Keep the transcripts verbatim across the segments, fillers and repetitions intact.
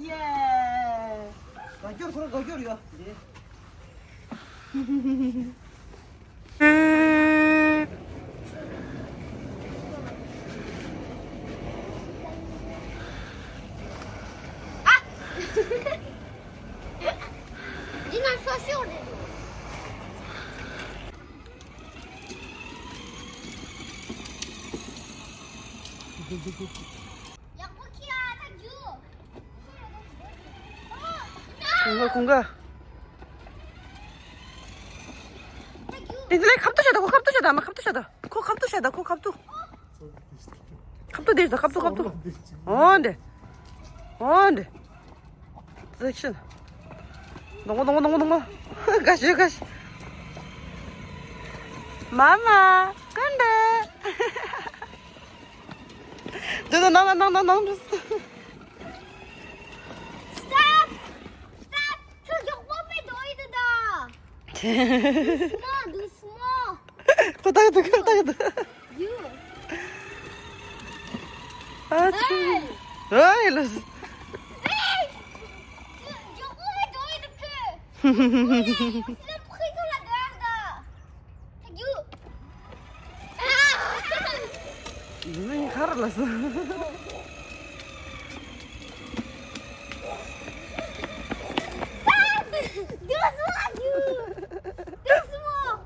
ཡེ། དགའ་སྐྱོར་ཁོ་རང་དགའ་སྐྱོར་ཡོད་འདི། འདི་ན་སོ་སོ་རེད། ཡག་པོ་ཁྱེར་ཨ་ཐག་རྒྱུ། ཁོང་ག་ཁོང་ག། དེ་ལས་ཁབ་ཏུ་བྱ་ད། ཁོ་ཁབ་ཏུ་བྱ་ད། མ་ཁབ་ཏུ་བྱ་ད། ཁོ་ཁབ་ཏུ་བྱ་ད། ཁོ་ཁབ་ཏུ། ཁབ་ཏུ་དེ་ད། ཁབ་ཏུ་ཁབ་ཏུ། འོན་ཏེ། འོན་ཏེ། ཟེག་ཤན། ནོང་ནོང་ནོང་ནོང་། ག་ཤི་ག་ཤི། མ་མ། ཀུན་ཏུ། དེ་ད་ནང་ནང་ནང་ནང་། Stop! Stop! ཁྱོད་མགྱོགས་པོ་མེད་དོ་ཡིན་ད། Doucement, doucement. ཁོ་ལྟ་གི་འདུག་ཁོ་ལྟ་གི་འདུག You. ཨ་ཙི། Hey! ཨེ་ལོ། Hey! ཁྱོད་མགྱོགས་པོ་མེད་དོ་ཡིན་ད་ཁྱོད། C'est le prix de la guerre. ཐུག་རྒྱུ། ཨ། ཡིན་ནའི་ཁར་ལ་སོ། Doucement, རྒྱུ། Doucement.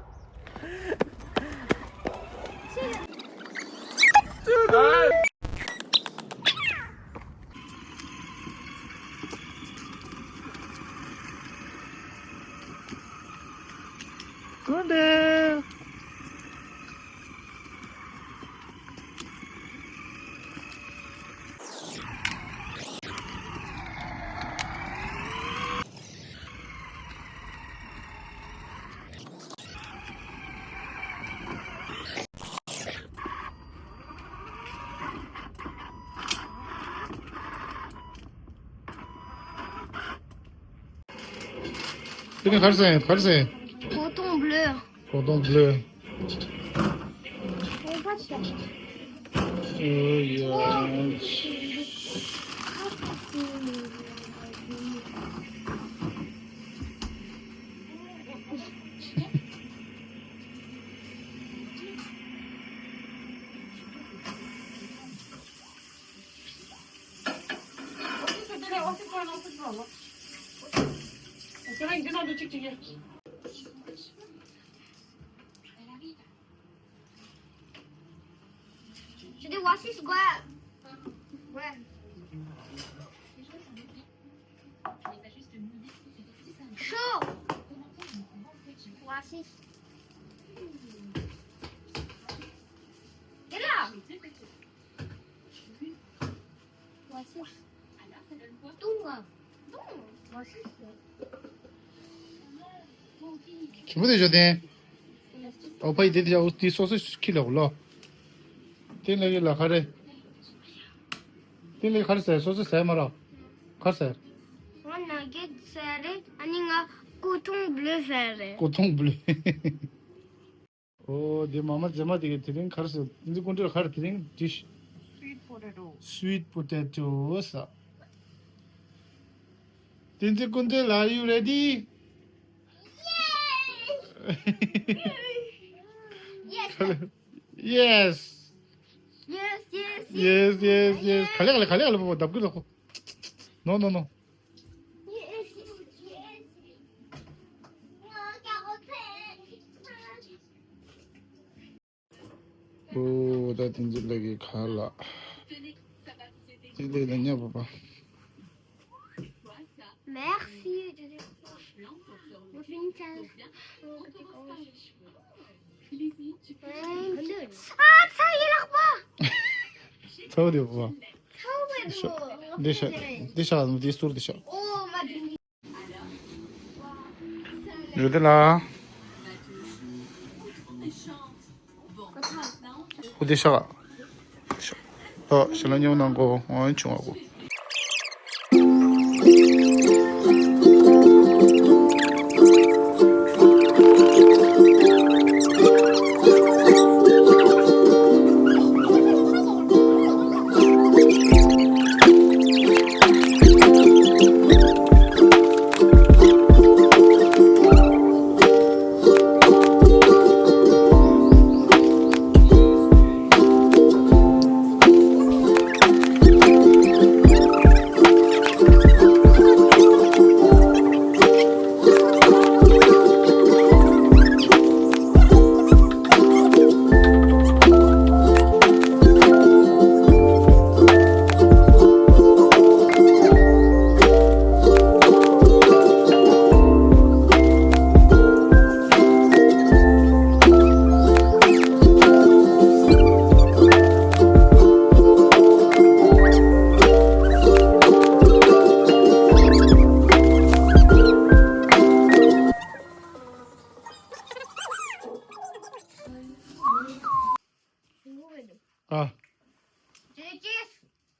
ཀུན་ཏུ། དེ་ནི་ག་རེ་ཟེར། ག་རེ་ཟེར། Coton bleu. Coton bleu. Oh, yeah. Je dis, voici ce quoi. Ouais. Chaud. Voici. Et là. Voici. Tung. Tung. Voici. ཆུ་བུ་དེ་ཞོ་དེ། ཨོ་ཕ་ཡི་དེ་དེ་ཨོ་དེ་སོ་སོ་ཁྱི་ལ་འོ་ལོ། དེ་ལ་ཡོད་ལ་ག་རེ། དེ་ལ་ག་རེ་ཟེར། སོ་སོ་ཟེར་མ་རོ། ག་རེ་ཟེར། ང་ན་གེ་ཟེར་རེད། ཨ་ནི་ང་ཀོ་ཐོང་བླུ་ཟེར་རེད། ཀོ་ཐོང་བླུ། ཨོ་དེ་མ་མ་ཟེར་མ་དེ་གི་དེ་རིང་ག་རེ་ཟེར། དེ་ཚོ་ཀུན་འདྲ་ག་རེ། དེ་རིང་ཌིཤ། Sweet potato. Sweet potato ཟེར། དེ་ཚོ་ཀུན་འདྲ། Are you ready? Yes. Yes. Yes, yes, yes. Yes, yes, yes. ག་ལེ་ག་ལེ་ག་ལེ་ག་ལེ་པོ་པོ་བརྡབ་གི་ལ་ཁོ། No, no, no. Yes, yes, yes. ཨོ་ད་དེ་ཚོ་ལ་གི་ག་ལ། དེ་ལས་ལ་ཉབ་པོ་པ། Merci. Moi, je vais faire un petit congé. Ah, ça y est, là-bas. ཚ་བོ་དེ་བ། ཚ་བོ་མེད་འགྲོ། འདི་ཤ། འདི་ཤ་འདི་སུར་འདི་ཤ། ཨོ་མ་འདི། ཡོད་དེ་ལ། ཧུ་དེ་ཤ། ཤ། ད་ཤ་ལ་ཉོ་ནང་གོ་འོན་ཆུང་བ་གོ།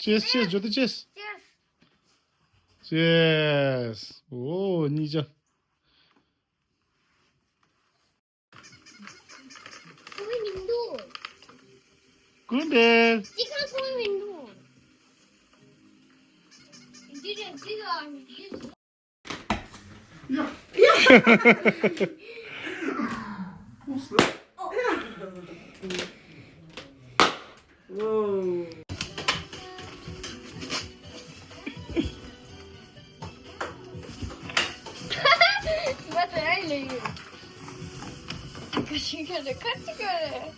Cheers, cheers, འགྲོ་དུས་cheers། Cheers། Cheers། ཨོ། གཉིས་ཆ། ཀུན་འདེབས། གཅིག་ཀྱང་མཐོང་མི་འདུག་འདི་རེད། འདི་ལ་འདི། Whoa. What the hell are you? Because you got a cut to go there.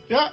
Ja.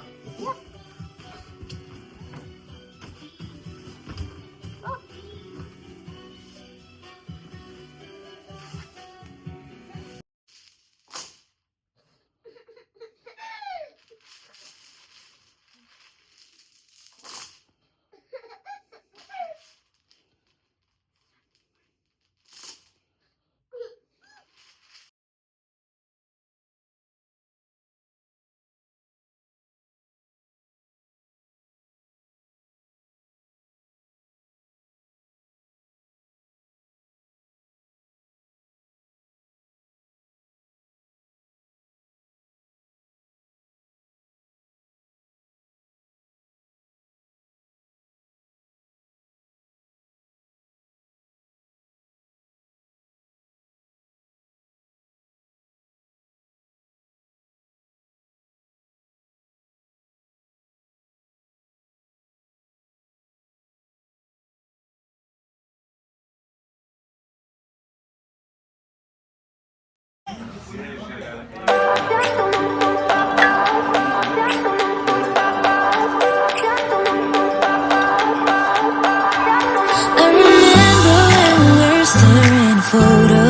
I remember when we were staring at a photo.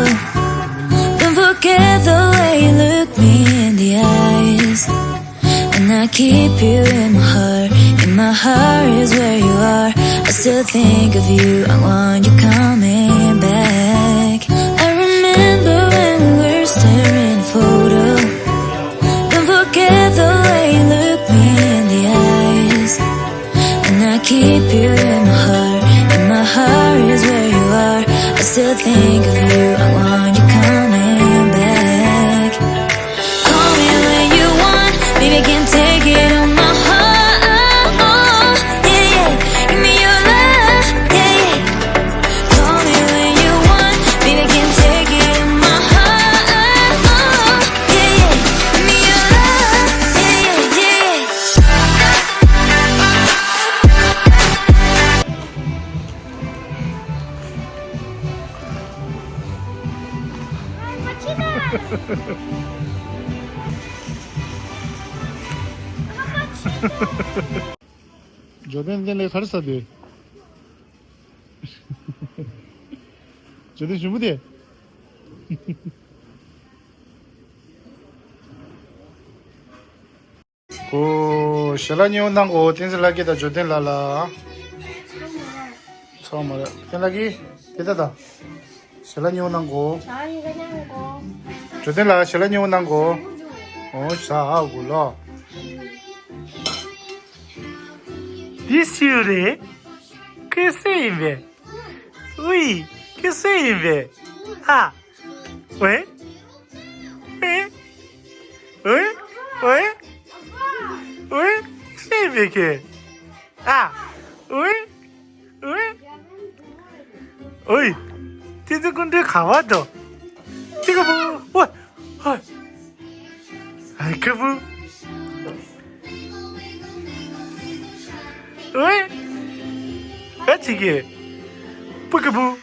Don't forget the way you look me in the eyes. And I keep you in my heart. In my heart is where you are. I still think of you. I want you coming back. I remember when we were staring at a photo. Don't forget the way you look me in the eyes. And I keep you in my heart. In my heart is where you are. I still think of you. I want you coming back. Call me when you want, baby, I can take it on my heart. Yeah, yeah. Give me your love, yeah, yeah. Call me when you want, baby, I can take it on my heart. Yeah, yeah. Give me your love, yeah, yeah, yeah, yeah. འབྱོར་ལྡན་ལགས་ག་རེ་ཟ་དེ། འབྱོར་ལྡན་ཞུ་མུ་དེ། ཨོ། ཞལ་ལག་མཉེས་པོ་གནང་གོ། བསྟན་འཛིན་ལྷ་སྐྱིད་དང་འབྱོར་ལྡན་ལགས་ལ། ཚང་མ་རེད། བསྟན་ལྷ་སྐྱིད། དེ་ལྟ་དང་། ཞལ་ལག་མཉེས་པོ་གནང་གོ། འབྱོར་ལྡན་ལགས་ཞལ་ལག་མཉེས་པོ་གནང་གོ། ཨོ་ཟ་ཨ་གོ་ལོ། འདི་སུའི་རེད། ཁོའི་སུ་ཡིན་པས། ཨུའི། ཁོའི་སུ་ཡིན་པས། ཨ། ཝེ། ཝེ། ཝེ། ཝེ། ཝེ། ཤེས་མེད་ཁྱེད། ཨ། ཝེ། ཝེ། ཨོའི། ཏི་ཙི་ཀུན་ཏི་ག་བ་དོ། ཏི་ཀ་བུ། ཝེ། ཧོ། ཨའི་ཀ་བུ། ཝེ། ཨ་ཅི་ཀེ། པུ་ཀ་བུ།